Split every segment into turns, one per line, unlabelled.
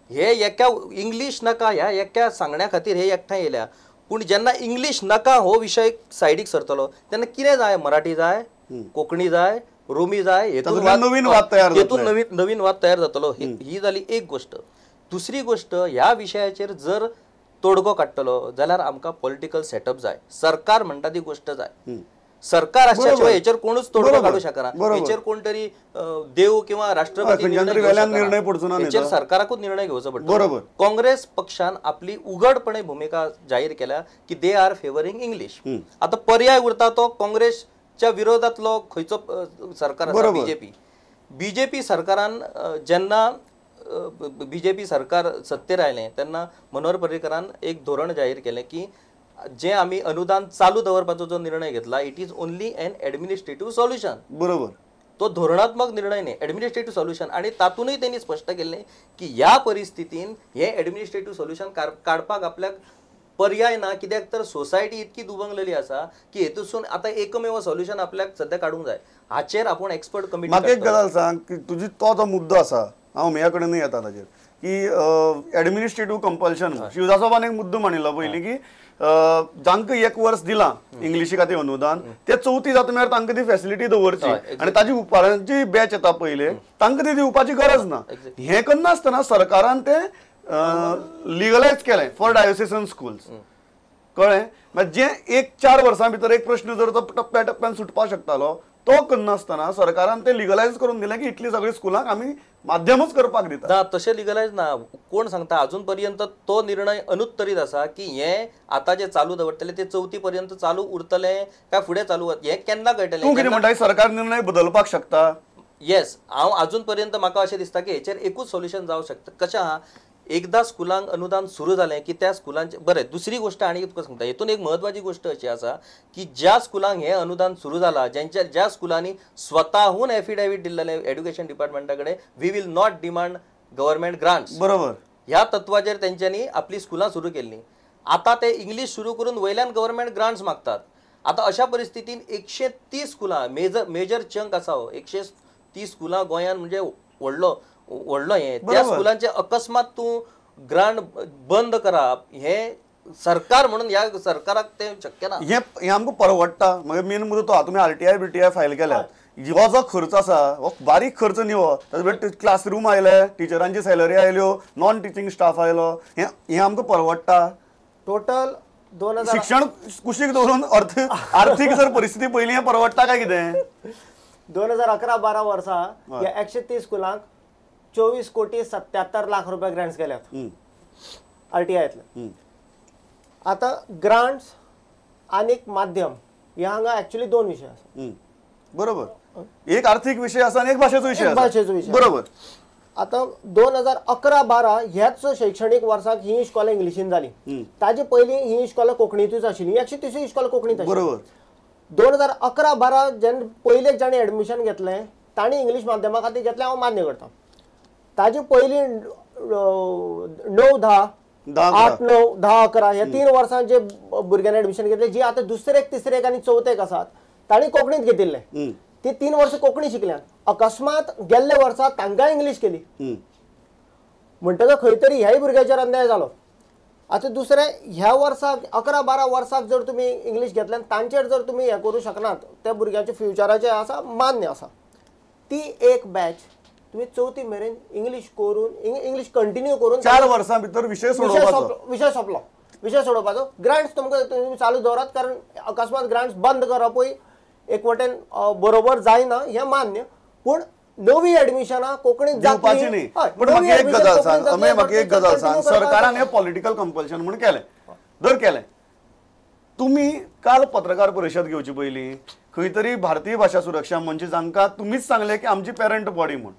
हे एका इंग्लीश नाका ह्या एका सांगण्या खातीर हे एकठांय येयल्या. पूण जेन्ना इंग्लीश नाका हो विशय सायडीक सरतलो तेन्ना कितें जाय, मराठी जाय, कोंकणी जाय, रोमी जाय, हेतून
नवीन वाद तयार,
हेतून नवीन नवीन वाद तयार जातलो. ही जाली एक गोश्ट. दुसरी गोश्ट, ह्या विशयाचेर जर तोडगो काडटलो जाल्यार आमकां पॉलिटिकल सेटअप जाय, सरकार म्हणटा ती गोश्ट जाय. सरकार आसच्या शिवाय हेचेर कोणूच तोडगो काडूं शकना. हेचेर कोण तरी देव किंवा राष्ट्रपती
निर्णय पडचो ना,
हेचेर सरकाराकूच निर्णय घेवचो पडटलो. बरोबर. काँग्रेस पक्षान आपली उघडपणे भूमिका जाहीर केल्या की they are favouring English. आतां पर्याय उरता तो काँग्रेसच्या विरोधांतलो खंयचो सरकार आसा, बीजेपी. बीजेपी सरकारान जेन्ना बीजेपी सरकार सत्तेर आयलें तेन्ना मनोहर पर्रीकरान एक धोरण जाहीर केलें की जे आमी अनुदान चालू दवरपाचो जो निर्णय घेतला it is only an administrative solution.
बरोबर.
तो धोरणात्मक निर्णय न्ही, एडमिनिस्ट्रेटिव्ह सोल्युशन. आनी तातूंतय तेणी स्पश्ट केल्लें की ह्या परिस्थितीन हें एडमिनिस्ट्रेटिव्ह सोल्युशन काडपाक आपल्याक पर्याय ना, कित्याक तर सोसायटी इतकी दुबंगलेली आसा की हेतूसून आतां एकमेव सोल्युशन आपल्याक सद्या काडूंक जाय. हाचेर आपूण एक्सपर्ट कमिटी.
म्हाका एक गजाल सांग की तुजी तो जो मुद्दो आसा, हांव म्हज्या कडेन येता ताजेर की एडमिनिस्ट्रेटिव्ह कंपल्शन. शिवदासबाबान एक मुद्दो मांडिल्लो पयलीं की जांकां एक वर्स दिलां इंग्लिशी खातीर अनुदान, ते चवथी जाता म्हळ्यार तांकां ती फेसिलिटी दवरची आनी ताजी उपरांतची बॅच येता पयले तांकां ती दिवपाची गरज ना. हें करनासतना सरकारान तें लिगलायज केलें फॉर डायोसिसन स्कूल्स. कळ्ळें? मागीर जें एक 4 वर्सां भितर एक प्रश्न जर तो टप्प्या टप्प्यान सुटपाक शकतालो तो करनासतना सरकारान ते लिगलायज करून दिलें की इतली सगळी स्कुलांक आमी माध्यमच करपाक दिता.
ना, तशें लिगलायज ना. कोण सांगता अजून पर्यंत तो निर्णय अनुत्तरीत आसा की हें आतां जें चालू दवरतले ते चवथी पर्यंत चालू उरतले काय फुडें चालू, हें केन्ना कळटलें?
तूं कितें म्हणटा, सरकार निर्णय बदलपाक शकता?
येस, हांव अजून पर्यंत म्हाका अशें दिसता की हेचेर एकूच सोल्युशन जावंक शकता. कशें आहा, एकदां स्कुलांक अनुदान सुरू जालें की त्या स्कुलांचें बरें. दुसरी गोश्ट आनी तुका सांगता, हेतून एक म्हत्वाची गोश्ट अशी आसा की ज्या स्कुलांक हें अनुदान सुरू जालां, ज्यांच्या ज्या स्कुलांनी स्वताहून एफिडेवीट दिल्लें एड्युकेशन डिपार्टमेंटा कडेन, we will not demand government grants.
बरोबर.
ह्या तत्वाचेर तेंच्यांनी आपली स्कुलां सुरू केल्लीं. आतां ते इंग्लीश सुरू करून वयल्यान गव्हर्मेंट ग्रांट्स मागतात. आतां अशा परिस्थितीन 130 स्कुलां, मेजर चंक आसा हो, 130 स्कुलां गोंयान म्हणजे व्हडलो व्हडलो हें, त्या स्कुलांचे अकस्मात तूं ग्रांट बंद करप हें सरकार म्हणून ह्या सरकाराक तें शक्य ना.
हें आमकां परवडटा. मागीर मेन मुद्दो तो तुमी आरटीआय बीटीआय फायल केल्यात, हो जो खर्च आसा हो बारीक खर्च न्ही हो, ताजे क्लासरूम आयले, टिचरांची सॅलरी आयल्यो, नॉन टिचींग स्टाफ आयलो, हें आमकां परवडटा?
टोटल 2000
शिक्षण कुशीक दवरून आर्थीक जर परिस्थिती पयली हें परवडटा काय कितें?
2011-12 वर्सा ह्या 130 स्कुलांक 24 कोटी 77 लाख रुपया ग्रांट्स गेल्यात आरटीआयतले. आतां ग्रांट्स आनी माध्यम ह्या हांगा एक्चुअली दोन विशय आसा.
बरोबर. एक आर्थीक विशय आसा आनी एक भाशेचो विशय.
भाशेचो विशय.
बरोबर.
आतां 2011-12 ह्याच शैक्षणीक वर्साक ही इश्कोलां इंग्लिशीन जाली. ताजे पयलीं ही इश्कोलां कोंकणींतूच आशिल्लीं, 130 इश्कोलां कोंकणींत आशिल्लीं.
बरोबर.
2011-12 जेन्ना पयलें जाणें एडमिशन घेतलें तांणी इंग्लीश माध्यमा खातीर घेतलें, हांव मान्य करता. ताजे पयलीं 9, 10, 8, 9, 10, 11 ह्या 3 वर्सां जे भुरग्यांनी एडमिशन घेतलें, जी आतां दुसरेक, तिसरेक आनी चवथेक आसात तांणी कोंकणींत घेतिल्लें, ती 3 वर्सां कोंकणी शिकल्यान. अकस्मात गेल्ले वर्सा तांकां इंग्लीश केली, म्हणटकच खंय तरी ह्याय भुरग्याचेर अन्याय जालो. आतां दुसरें, ह्या वर्साक 11-12 वर्साक जर तुमी इंग्लीश घेतल्यान तांचेर जर तुमी हें करूं शकनात, त्या भुरग्यांच्या फ्युचराचें आसा मान्य आसा. ती एक बॅच तुमी चवथी मेरेन इंग्लीश करून, इंग्लीश कंटिन्यू करून
4 वर्सां भितर विशय सोडोवपाचो,
विशय सोंपलो, विशय सोडोवपाचो. ग्रांट्स तुमकां तुमी चालू दवरात, कारण अकस्मात ग्रांट्स बंद करपूय एक वटेन बरोबर जायना हें मान्य, पूण नवी एडमिशनां कोंकणीत
जावपाची न्ही. पूण म्हाका एक गजाल सांग, म्हाका एक गजाल सांग, सरकारान हें पॉलिटिकल कंपल्शन म्हूण केलें, जर केलें, तुमी काल पत्रकार परिशद घेवची पयलीं खंय तरी भारतीय भाशा सुरक्षा मंच, जांकां तुमीच सांगलें की आमची पेरंट बॉडी म्हूण,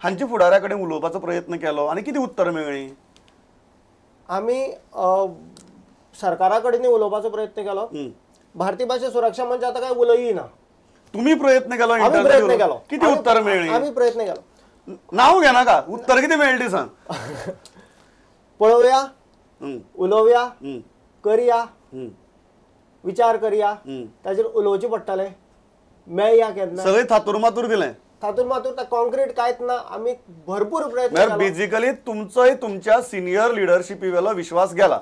हांची फुडाऱ्या कडेन उलोवपाचो प्रयत्न केलो आनी कितें उत्तर मेळ्ळीं?
आमी सरकारा कडेन उलोवपाचो प्रयत्न केलो. भारतीय भाशा सुरक्षा मंच आतां काय उलयी ना.
तुम्ही प्रयत्न केलो,
आमी प्रयत्न केलो,
कितें उत्तर मेळ्ळीं?
आमी प्रयत्न केलो.
नांव घेनाका, उत्तर कितें मेळ्ळी सांग.
पळोवया, उलोवया, करया, विचार करया, ताजेर उलोवचें पडटलें. मेळया केन्ना?
सगळें थातूर मातूर दिलें.
तातूंत मातूंत कॉन्क्रीट कांयच ना. आमी भरपूर प्रयत्न.
बेजिकली तुमचोय तुमच्या सिनियर लिडरशिपी वेलो विश्वास गेला.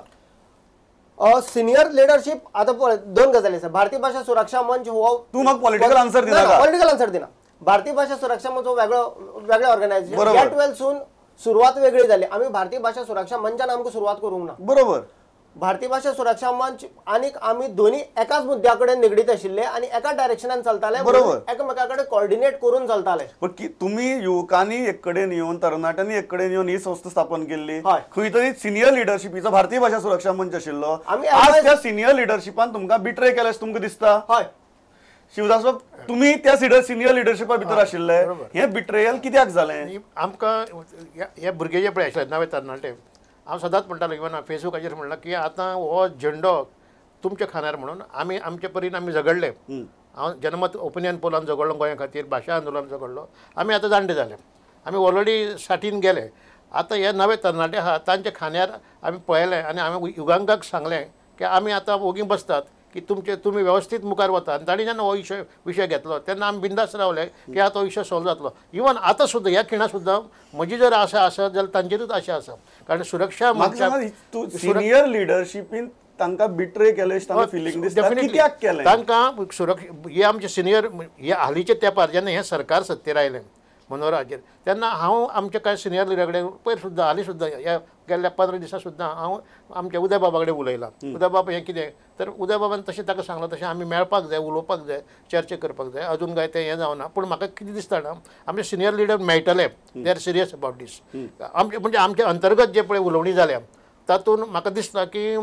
सिनियर लिडरशीप आतां पळय दोन गजाली आसा. भारतीय भाशा सुरक्षा मंच हो
तूं म्हाका पॉलिटिकल आन्सर दिना,
पॉलिटिकल आन्सर दिना. भारतीय भाशा सुरक्षा मंच हो वेगळो वेगळें ऑर्गनायझेशन. गेट वेल सून सुरवात वेगळी जाली. आमी भारतीय भाशा सुरक्षा मंचान आमकां सुरवात करूंक ना.
बरोबर.
भारतीय भाशा सुरक्षा मंच आनीक आमी दोन्ही एकाच मुद्द्या कडेन निगडीत आशिल्ले आनी एका डायरेक्शनान चलताले.
बरोबर.
एकामेका कडेन कॉर्डिनेट करून चलताले.
पण तुमी युवकांनी एक कडेन येवन तरणाट्यांनी एक कडेन येवन ही संस्था स्थापन केल्ली. खंय तरी सिनियर लिडरशिपीचो भारतीय भाशा सुरक्षा मंच आशिल्लो. आज त्या सिनियर लिडरशिपान तुमकां बिट्रे केलें अशें तुमकां दिसता?
हय.
शिवदास बाब, तुमी त्या सिनियर लिडरशिपा भितर आशिल्ले, हें बिट्रेयल कित्याक जालें?
आमकां हे भुरगे जे पळय आशिल्ले नवे तरणाटे, हांव सदांच म्हणटालो इवन फेसबुकाचेर म्हणलां की आतां हो झेंडो तुमच्या खांदार म्हणून आमी आमचे परीन आमी झगडले. हांव जनमत ओपिनियन पोलान झगडलो गोंया खातीर, भाशा आंदोलन झगडलो. आमी आतां जाणटे जाले, आमी ऑलरेडी साठीन गेले. आतां हे नवे तरणाटे आहा तांच्या खांद्यार आमी पळयलें आनी आमी युगांकाक सांगलें की आमी आतां ओगी बसतात की तुमचे तुमी वेवस्थीत मुखार वता. आनी तांणी जेन्ना हो विशय घेतलो तेन्ना आमी बिंदास रावले की आतां हो विशय सोल्व जातलो. इवन आतां सुद्दां ह्या खिणा सुद्दां म्हजी जर आशा आसा जाल्यार तांचेरूच आशा आसा. कारण सुरक्षा
सिनियर लिडरशिपीन तांकां बिट्रे केलें फिलिंग दिसता. कित्याक केलें
तांकां? सुरक्षा हे आमचे सिनियर हे हालींच्या तेंपार जेन्ना हें सरकार सत्तेर आयलें मनोहराचेर तेन्ना हांव आमच्या कांय सिनियर लिडरा कडेन पयर सुद्दां हालीं सुद्दां ह्या गेल्ल्या 15 दिसां सुद्दां हांव आमच्या उदय बाबा कडेन उलयलां. उदय बाबा हें कितें तर उदय बाबान तशें ताका सांगलां तशें आमी मेळपाक जाय, उलोवपाक जाय, चर्चा करपाक जाय. अजून काय तें हें जावना. पूण म्हाका कितें दिसता ना, आमचे सिनियर लिडर मेळटले, they are serious about this. आमचे म्हणजे आमचे अंतर्गत जे पळय उलोवणी जाल्या तातूंत म्हाका दिसता की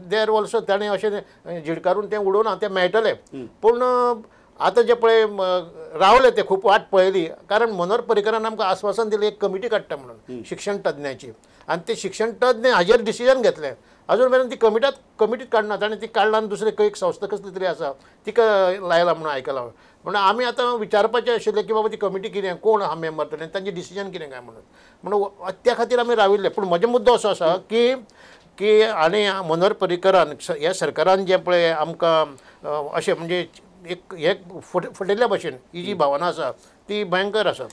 they are also ताणें अशें झिडकारून तें उडोवना, तें मेळटलें. पूण आतां जे पळय रावले ते खूब वाट पळयली. कारण मनोहर पर्रीकरान आमकां आस्वासन दिलें एक कमिटी काडटा म्हणून शिक्षण तज्ञाची, आनी ते शिक्षण तज्ञ हाजेर डिसिजन घेतलें. अजून मेरेन ती कमिटीत काडना. ताणें ती काडला आनी दुसरी एक संस्था कसली तरी आसा तिका लायला म्हणून आयकलां. म्हणून आमी आतां विचारपाचें आशिल्लें की बाबा ती कमिटी कितें, कोण आहा मेंबर ताणें, तांचें डिसिजन कितें काय म्हणून. म्हणून त्या खातीर आमी राविल्ले. पूण म्हजो मुद्दो असो आसा की की आनी मनोहर पर्रीकरान ह्या सरकारान जें पळय आमकां अशें म्हणजे एक हे फटयल्ल्या भशेन ही जी भावना आसा ती भयंकर आसा.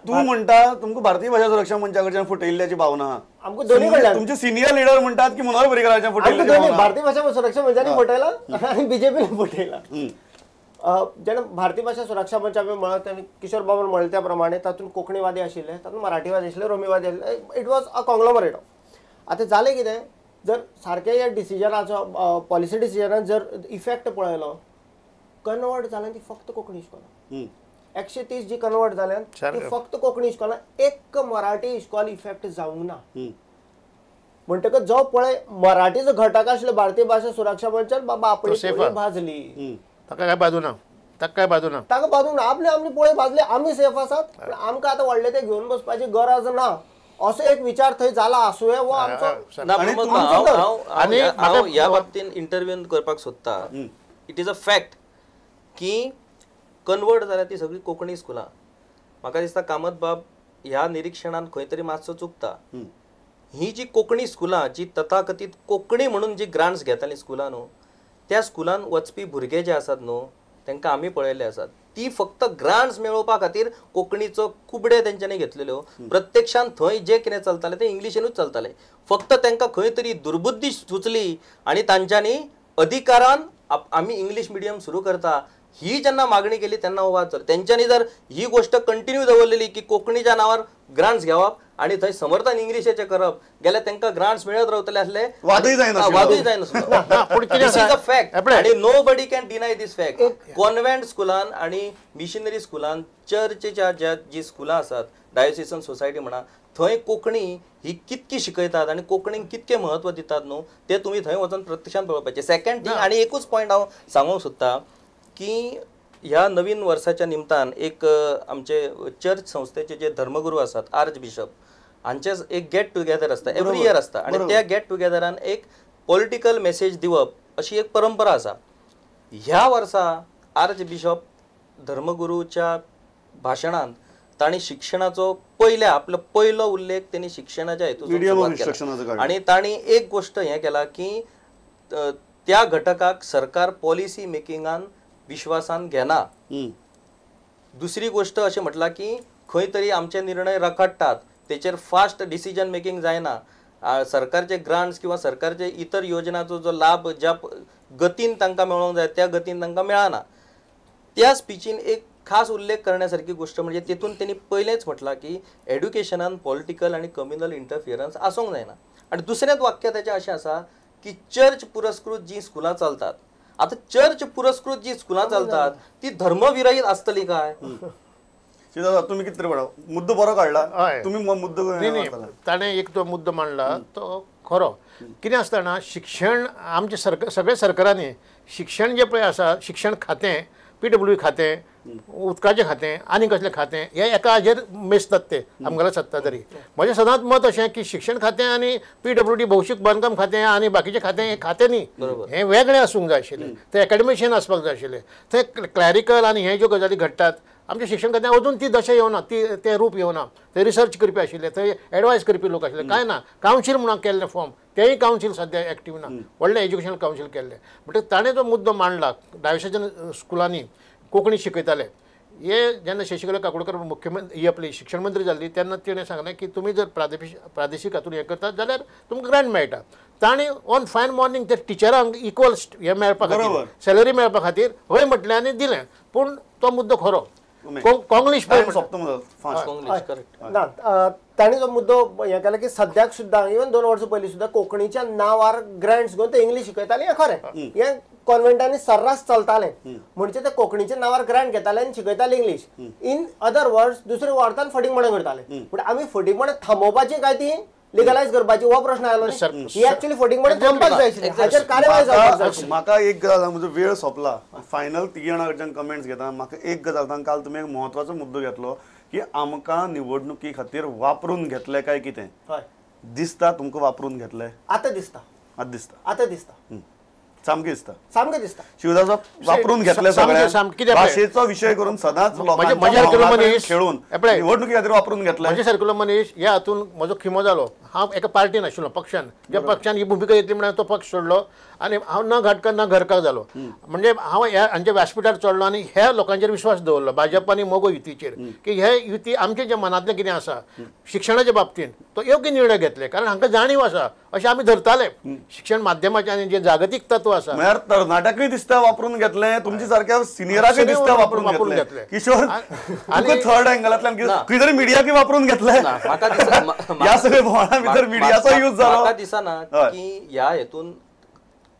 तूं म्हणटा तुमकां भारतीय भाशा सुरक्षा मंचा कडच्यान फटयल्ल्याची भावना,
आमकां दोन्ही कडल्यान.
तुमचे सिनियर लिडर म्हणटात की मनोहर पर्रीकराच्या फटयल्ल्याची भावना.
भारतीय भाशा सुरक्षा मंचानी फटयला आनी बीजेपीन फटयला. जेन्ना भारतीय भाशा सुरक्षा मंच आमी म्हणत आनी किशोर बाबान म्हणलें त्या प्रमाणे तातूंत कोंकणीवादी आशिल्ले, तातूंत मराठीवादी आशिल्ले, रोमीवादी आशिल्ले. It was a conglomerate. आतां जालें कितें, जर सारकें ह्या डिसिजनाचो पॉलिसी डिसिजनान जर इफेक्ट पळयलो, कन्वर्ट जाल्यान ती फक्त कोंकणी इश्कोलां. 130 जी कन्वर्ट जाल्यान ती फक्त कोंकणी इश्कोलां, एक मराठी इश्कोल इफेक्ट जावंक ना. म्हणटकच जो पळय मराठीचो घटक आशिल्लो भारतीय भाशा सुरक्षा मंचान बाबा आपली पोळी भाजली,
ताका काय बाजू ना, ताका काय बाजू ना,
ताका बाजू ना, आपली आमची पोळी भाजली, आमी सेफ आसात, पूण आमकां आतां व्हडलें तें घेवन बसपाची गरज ना असो एक विचार थंय जाला आसुये. वो आमचो
हांव ह्या बाबतीन इंटरव्यू करपाक सोदता. It is a fact की कन्वर्ट जाल्या ती सगळी कोंकणी स्कुलां. म्हाका दिसता कामत बाब ह्या निरिक्षणान खंय तरी मातसो चुकता. ही जी कोंकणी स्कुलां जी तथाकथीत कोंकणी म्हणून जी ग्रांट्स घेतालीं स्कुलां न्हू, त्या स्कुलान वचपी भुरगे जे आसात न्हू तांकां आमी पळयल्ले आसात, ती फक्त ग्रांट्स मेळोवपा खातीर कोंकणीचो कुबडे तेंच्यांनी घेतलेल्यो. प्रत्यक्षान थंय जे कितें चलतालें तें इंग्लिशीनूच चलतालें. फक्त तांकां खंय तरी दुर्बुद्धी सुचली आनी तांच्यांनी अधिकारान आमी इंग्लीश मिडियम सुरू करता ही जेन्ना मागणी केली तेन्ना हो वाद जालो. तेंच्यांनी जर ही गोष्ट कंटिन्यू दवरलेली की कोंकणीच्या नांवार ग्रांट्स घेवप आनी थंय समर्थन इंग्लिशेचें करप गेल्यार तांकां ग्रांट्स मेळत रावतले आसले,
वादूय जायनासलो.
This is a fact आनी nobody can deny this fact. Convent स्कुलान आनी मिशनरी स्कुलान, चर्चच्या ज्या जी स्कुलां आसात, डायोसिसन सोसायटी म्हणा, थंय कोंकणी ही कितकी शिकयतात आनी कोंकणीक कितकें म्हत्व दितात न्हू तें तुमी थंय वचून प्रत्यक्षान पळोवपाचें. सेकंड थिंग आनी एकूच पॉयंट हांव सांगूंक सोदता की ह्या नवीन वर्साच्या निमतान एक आमचे चर्च संस्थेचे जे धर्मगुरू आसात आर्च बिशप हांचे एक गेट टुगेदर आसता, एवरी इयर आसता, आनी त्या गेट टुगेदरान एक पॉलिटिकल मेसेज दिवप अशी एक परंपरा आसा. ह्या वर्सा आर्च बिशप धर्मगुरूच्या भाशणांत तांणी शिक्षणाचो पयल्या आपलो पयलो उल्लेख त्यांनी शिक्षणाच्या हेतून आनी तांणी एक गोष्ट हें केला की त्या घटकाक सरकार पॉलिसी मेकिंगान विश्वासान घेना. दुसरी गोश्ट अशें म्हटलां की खंय तरी आमचे निर्णय रखडटात, तेचेर फास्ट डिसिजन मेकिंग जायना, सरकारचे ग्रांट्स किंवा सरकारचे इतर योजनाचो जो लाभ ज्या गतीन तांकां मेळोंक जाय त्या गतीन तांकां मेळना. त्या स्पिचीन एक खास उल्लेख करण्यासारखी गोष्ट म्हणजे तेतून त्यांनी पयलेंच म्हटलां की एड्युकेशनान पॉलिटिकल आनी कम्युनल इंटरफियरन्स आसूंक जायना. आनी दुसरेंच वाक्य तेचें अशें आसा की चर्च पुरस्कृत जी स्कुलां चलतात, आतां चर्च पुरस्कृत जी स्कुलां चलतात ती धर्मविरहीत आसतली काय?
तुम्ही कितें मुद्दो बरो काडला तुम्ही मुद्दो
ताणें एक तो मुद्दो मांडला तो खरो. कितें आसता ना, शिक्षण आमचे सरकार सगळ्या सरकारांनी शिक्षण जें पळय आसा, शिक्षण खातें, पीडब्ल्यू खातें, उदकाचें खातें आनी कसलें खातें हे एका हाजेर मेजतात ते आमगेल्या सत्ताधारी. म्हजें सदांच मत अशें की शिक्षण खातें आनी पीडब्ल्यू डी भौशीक बांदकाम खातें आनी बाकीचें खातें हें खातें न्ही, हें वेगळें आसूंक जाय आशिल्लें, तें एकाडेमिशियन आसपाक जाय आशिल्लें. थंय क्लॅरिकल आनी हे ज्यो गजाली घडटात आमच्या शिक्षण खात्यान अजून ती दशा येवना, ती तें रूप येवना. थंय रिसर्च करपी आशिल्ले, थंय एडवायस करपी लोक आशिल्ले, कांय ना. कावन्सील म्हणून केल्लें फॉर्म, तेंय कावन्सील सद्या एक्टीव ना, व्हडलें एज्युकेशनल कावन्सील केल्लें. म्हणटकीर ताणें जो मुद्दो मांडला डायोसेजन स्कुलांनी कोंकणी शिकयताले, हे जेन्ना शशिकला काकोडकर मुख्यमंत्री ही आपली शिक्षण मंत्री जाल्ली तेन्ना तिणें सांगलें की तुमी जर प्रादेशीक हातून हें करतात जाल्यार तुमकां ग्रांट मेळटा. ताणें ऑन फायन मॉर्निंग ते टिचरांक इक्वल हें मेळपा खातीर, सॅलरी मेळपा खातीर हय म्हटलें आनी दिलें. पूण तो मुद्दो खरो. कोंग्लीश
ना, ताणें जो मुद्दो हें केला की सद्याक सुद्दां इवन 2 वर्सां पयलीं सुद्दां कोंकणीच्या नांवार ग्रांट्स घेवन ते इंग्लीश शिकयताले, हें खरें. हें कॉन्वेंटांनी सर्रास चलतालें, म्हणजे ते कोंकणीच्या नांवार ग्रांट घेताले आनी शिकयताले इंग्लीश. इन अदर वर्ड्स दुसऱ्या अर्थान फटींगपणां करताले. पूण आमी फटींगपणां थांबोवपाची काय ती लिगलायज करपाची हो प्रश्न आयलो. ही ऍक्च्युअली फटींगपणां थांबपाक जाय आशिल्ली, हाचेर कारवाय जावपाक जाय.
म्हाका एक गजाल, म्हजो वेळ सोंपला, फायनल तिगी जाणां कडच्यान कमेंट्स घेता. म्हाका एक गजाल सांग, काल तुमी एक म्हत्वाचो मुद्दो घेतलो की आमकां निवडणुकी खातीर वापरून घेतले काय कितें दिसता तुमकां? वापरून घेतले
आतां दिसता,
आतां दिसता,
आतां दिसता,
सामकें दिसता,
सामकें दिसता.
शिवदास वापरून घेतले सगळ्या भाशेचो विशय करून सदांच लोकांनी खेळून निवडणुकी खातीर वापरून घेतले.
म्हजे सारकेलो मनीस ह्या हातून म्हजो खिमो जालो. हांव एका पार्टीन आशिल्लो, पक्षान, ज्या पक्षान ही भुमिका घेतली म्हणून तो पक्ष सोडलो आनी हांव न घाटकर न घरकार जालो. म्हणजे हांव ह्या हांच्या व्यासपिठार चडलो आनी ह्या लोकांचेर विश्वास दवरलो, भाजप आनी मगो युतीचेर, की हे युती आमचे जे मनांतलें कितें आसा शिक्षणाच्या बाबतींत तो योग्य निर्णय घेतले, कारण हांकां जाणीव आसा अशें आमी धरताले. शिक्षण माध्यमाचें आनी जें जागतीक तत्व आसा,
म्हळ्यार तरणाट्याकूय दिसता वापरून घेतलें, तुमच्या सारक्या सिनियराकूय दिसता वापरून घेतलें. किशोर, आनी थर्ड अँगलांतल्यान खंय तरी मिडियाकूय वापरून घेतलें. ह्या सगळ्या भोवणां भितर मिडियाचो यूज जालो.
म्हाका दिसना की ह्या हेतून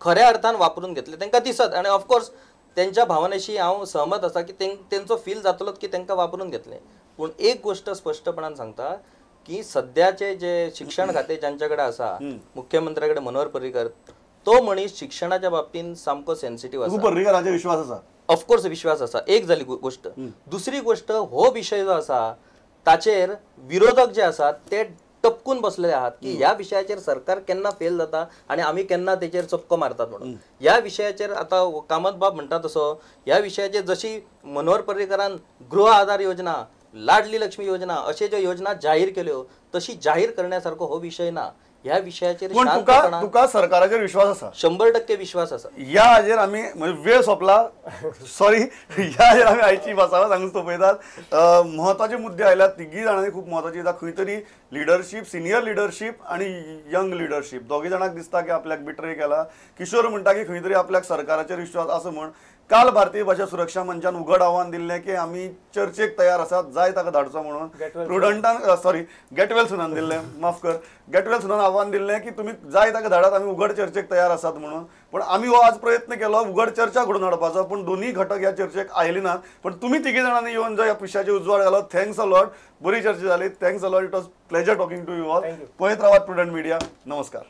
खऱ्या अर्थान वापरून घेतले तांकां दिसत. आनी ऑफकोर्स तेंच्या भावनेशी हांव सहमत आसा की तेंचो फील जातलो की तांकां वापरून घेतलें. पूण एक गोश्ट स्पश्टपणान सांगता की सद्याचे जे शिक्षण खातें ज्यांच्या कडेन आसा, मुख्यमंत्र्या कडेन मनोहर पर्रीकर, तो मनीस शिक्षणाच्या बाबतींत सामको सेन्सिटीव आसा.
पर्रीकराचेर विश्वास आसा?
ऑफकोर्स विश्वास आसा. एक जाली गोश्ट. दुसरी गोश्ट, हो विशय जो आसा ताचेर विरोधक जे आसात ते टपकून बसलेले आहात की ह्या विशयाचेर सरकार केन्ना फेल जाता आनी आमी केन्ना तेचेर चपको मारतात म्हणून. ह्या विशयाचेर आतां कामत बाब म्हणटा तसो ह्या विशयाचेर जशी मनोहर पर्रीकरान गृह आधार योजना, लाडली लक्ष्मी योजना अशे ज्यो योजना जाहीर केल्यो तशी जाहीर करण्यासारको हो विशय ना. ह्या विशयाचेर
तुका सरकाराचेर विश्वास आसा?
100% विश्वास आसा.
ह्या हाजेर आमी, वेळ सोंपला, सॉरी, ह्या हाजेर आमी आयची भासाभास हांगा सोंपयतात. म्हत्वाचे मुद्दे आयल्यात तिगीय जाणांनी, खूब म्हत्वाची. खंय तरी लिडरशीप, सिनियर लिडरशीप आनी यंग लिडरशीप दोगी जाणांक दिसता की आपल्याक बिट्रे केला. किशोर म्हणटा की खंय तरी आपल्याक सरकाराचेर विश्वास आसा म्हण. काल भारतीय भाशा सुरक्षा मंचान उघड आव्हान दिल्लें की आमी चर्चेक तयार आसात, जाय ताका धाडचो म्हणून. प्रुडंटान, सॉरी, गेटवेल सुनान दिल्लें, माफ कर, गेटवेल सुनान आव्हान दिल्लें की तुमी जाय ताका धाडात, आमी उघड चर्चेक तयार आसात म्हणून. पण आमी हो आज प्रयत्न केलो उघड चर्चा घडोवन हाडपाचो, पूण दोनूय घटक ह्या चर्चेक आयले नात. पण तुमी तिगी जाणांनी येवन जो ह्या विशयाचेर उजवाड घालो, thanks a lot. बरी चर्चा जाली, thanks a lot. It was pleasure talking to you all. पळयत रावात प्रुडंट मिडिया. नमस्कार.